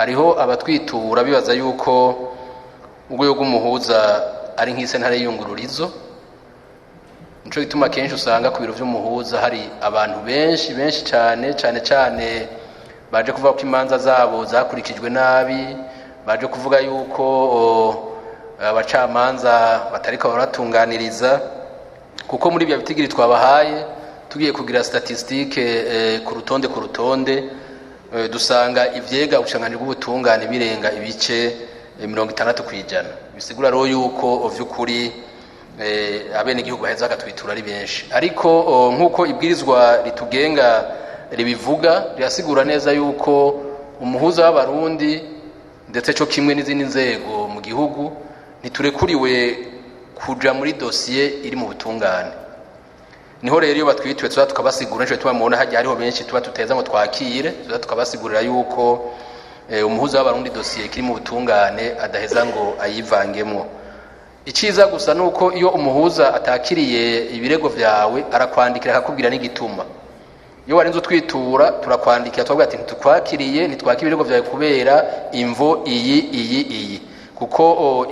Hariho abatwitura bibaza yuko urwego rw'umuhuza ari nk'isentare y'iyungururizo. Nico gituma kenshi usanga ku biro vy'umuhuza hari abantu benshi benshi cyane, cyane cyane baje kuvuga ko imanza zabo zakurikijwe nabi, baje kuvuga yuko abacamanza batariko baratunganiriza, kuko muri ibyo bitigiri twabahaye tugiye kugira statistique ku rutonde ku rutonde, dusanga ivyega ubushikiranganji bw'ubutungane birenga ibice 60%. Bisigura rero yuko vy'ukuri abenegihugu baheza bakatwitura ari benshi. Ariko nk'uko ibwirizwa ritugenga ribivuga, rirasigura neza yuko umuhuza w'Abarundi ndetse co kimwe n'izindi nzego mu gihugu ntiturekuriwe kuja muri dosiye iri mu butungane. Niho rero iyo batwituye tuza tukabasigura, nico gituma mubona harya hariho benshi tuba tuteza ngo twakire, tuza tukabasigurira yuko umuhuza w'Abarundi dosiye kiri mu butungane adaheza ngo ayivangemwo. Iciza gusa nuko iyo umuhuza atakiriye ibirego vyawe arakwandikira akakubwira n'igituma. Iyo warinze utwitura turakwandikira tukavuga ati ntitukwakiriye, ntitwakira ibirego vyawe kubera imvo iyi iyi iyi, kuko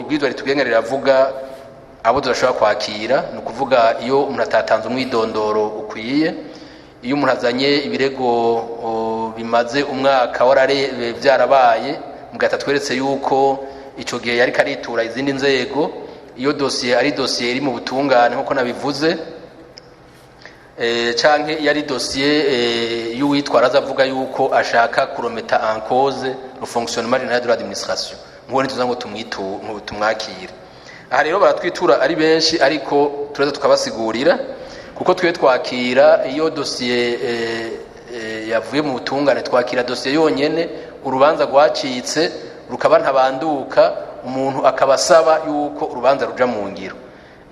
ibwirizwa ritugenga riravuga abo tudashobora kwakira. Ni ukuvuga iyo umuntu atatanze umwidondoro ukwiye, iyo umuntu azanye ibirego bimaze umwaka vyarabaye mugahita tweretse yuko ico gihe yariko aritura izindi nzego, iyo dosiye ari dosiye iri mu butungane nkuko nabivuze, canke iyo ari dosiye y'uwitwara aza avuga yuko ashaka kurometa en cause le fonctionnement général de l'administration, nkuwo ntituza ngo tumwakire. Aha rero baratwitura ari benshi, ariko turaza tukabasigurira, kuko twe twakira iyo dosiye yavuye mu butungane, twakira dosiye yonyene urubanza rwacitse rukaba ntabanduka, umuntu akaba asaba yuko urubanza ruja mu ngiro.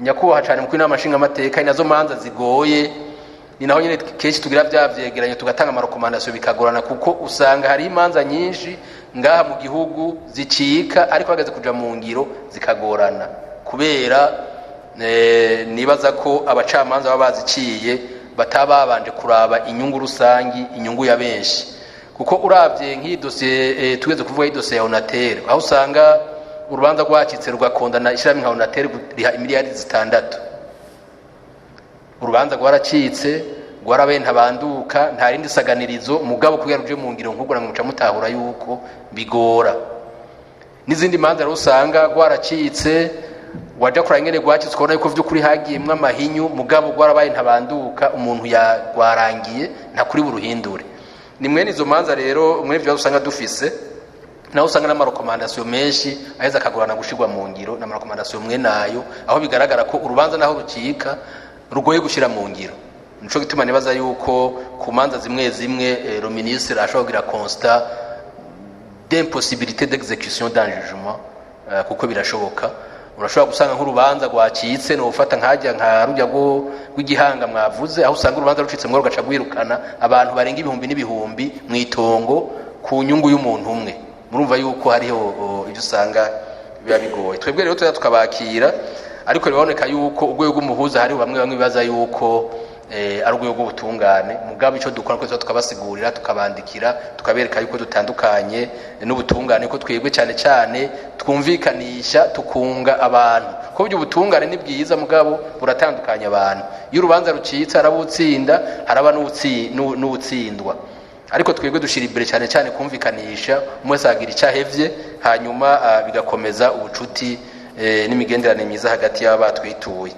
Nyakubahwa cane mukuru w'Inama Nshingamateka, ni nazo manza zigoye, ni naho nyene kenshi tugira vya vyegeranyo tugatanga amarekomandasiyo bikagorana, kuko usanga hari imanza nyinshi ngaha mu gihugu zicika ariko hageze kuja mu ngiro zikagorana, kubera nibaza ko abacamanza baba baziciye bataba babanje kuraba inyungu rusangi, inyungu ya benshi. Kuko uravye nk'iyi dosiye tugeze kuvuga, iyi dosiye ya Onatel, aho usanga urubanza rwacitse rugakondana ishirahamwe nka Onatel riha imiliyari 6, urubanza rwaracitse rwarabaye ntabanduka, nta rindi saganirizo, mugabo kugira ruje mu ngiro nk'ubwo namwe muca mutahura yuko bigora. N'izindi manza rero usanga rwaracitse, waja kuraba ingene rwacitse ukabona yuko vy'ukuri hagiyemwo amahinyu, mugabo rwarabaye ntabanduka, umuntu yarwarangiye ntakuri buruhindure. Ni mwene izo manza rero, mwene ivyo usanga dufise, naho usanga n'amarekomandasiyo menshi aheza akagorana gushirwa mu ngiro, n'amarekomandasiyo mwene ayo aho bigaragara ko urubanza naho rucika rugoye gushira mu ngiro. Nico gituma nibaza yuko ku manza zimwe zimwe le ministre ashobora kugira constat d'impossibilité d'exécution d'un jugement, kuko birashoboka. Urashobora gusanga nk'urubanza rwacitse, no ufata nkajya nka rujya rw'igihanga mwavuze, aho usanga urubanza rucitse mwo rugaca rwirukana abantu barenga ibihumbi n'ibihumbi mu itongo ku nyungu y'umuntu umwe. Murumva yuko hariho ibyo usanga biba bigoye. Twebwe rero tuza tukabakira, ariko biraboneka yuko urwego rw'umuhuza hariho bamwe bamwe bibaza yuko ari urwego rw'ubutungane, mugabo ico dukora ko tukabasigurira, tukabandikira, tukabereka yuko dutandukanye n'ubutungane, ko twebwe cyane cyane twumvikanisha, tukunga abantu, ko burya ubutungane ni bwiza mugabo buratandukanya abantu. Iyo urubanza rucitse haraba utsinda, haraba n'uwutsindwa, ariko twebwe dushira imbere cyane cyane kumvikanisha, umwe wese agira icyo ahevye, hanyuma bigakomeza ubucuti n'imigenderanire myiza hagati y'aba batwituye.